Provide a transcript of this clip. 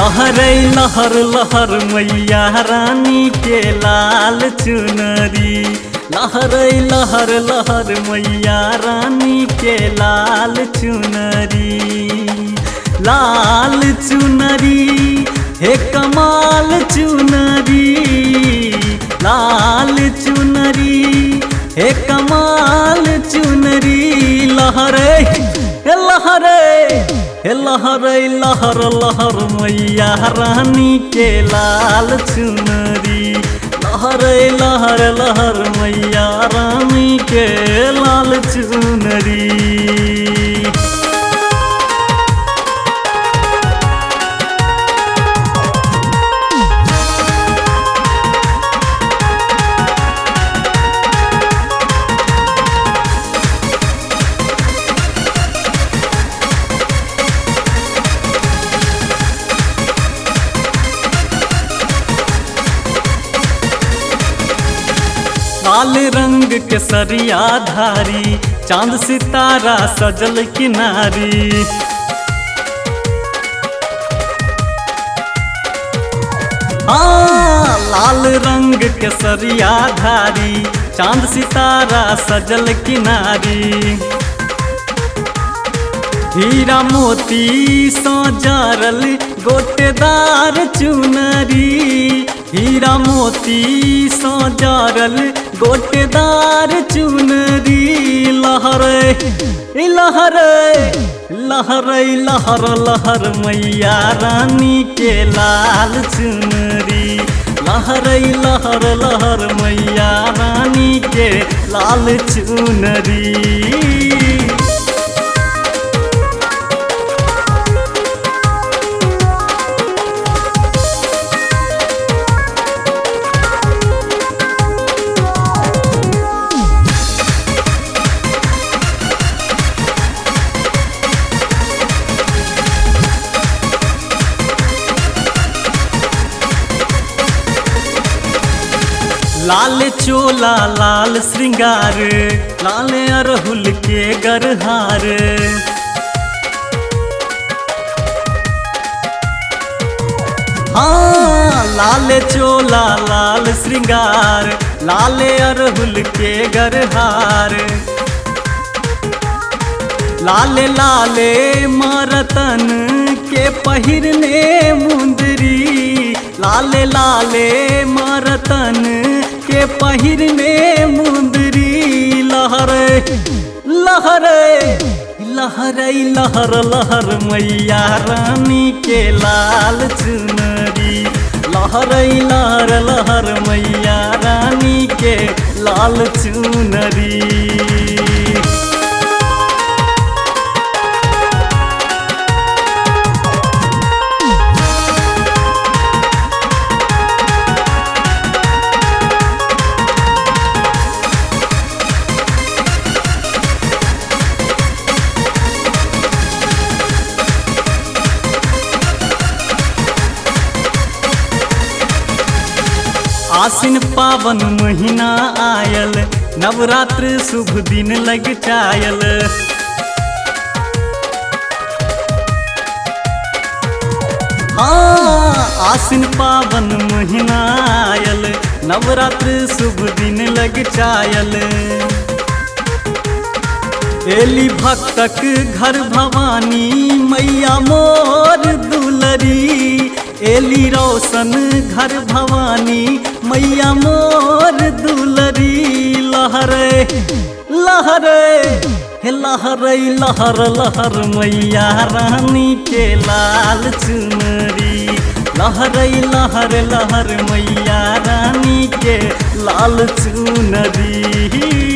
लहरै लहर लहर मैया रानी के लाल चुनरी। लहरै लहर लहर मैया रानी के लाल चुनरी। लाल चुनरी हे कमाल चुनरी। लाल चुनरी हे कमाल चुनरी। लहरै लहरै लहरै लहर लहर मैया रानी के लाल चुनरी। लहरै लहर लहर मैया रानी के लाल चुनरी। लाल रंग के सरिया धारी, चांद सितारा सजल किनारी। हाँ, लाल रंग के सरिया धारी, चांद सितारा सजल किनारी। हीरा मोती सो जरल गोटेदार चुनरी। हीरा मोती सो जरल गोटेदार चुनरी। लहरै लहरै लहरै लहर लहर मैया रानी के लाल चुनरी। लहरै लहर लहर मैया रानी के लाल चुनरी। लाल चोला लाल श्रृंगार, लाल अरहुल के गरहार। हाँ, लाल चोला लाल श्रृंगार, लाल अरहुल के गरहार। लाल लाले मरतन के पहिरने मुंदरी। लाले लाले मरतन के पहिरने मुंदरी। लहरै लहरै लहरै लहर लहर मैया रानी के लाल चुनरी। लहरै लहर लहर मैया रानी के लाल चुनरी। आसिन पावन महीना आयल, नवरात्र शुभ दिन लग चायल। हाँ, आसिन पावन महीना आयल, नवरात्र शुभ दिन लग चायल। एली भक्तक घर भवानी मैया मोर दुलरी। एली रोशन घर भवानी मैया मोर दुलरी। लहरै लहरै लहरै लहर लहर मैया रानी के लाल चुनरी। लहरै लहर लहर मैया रानी के लाल चुनरी।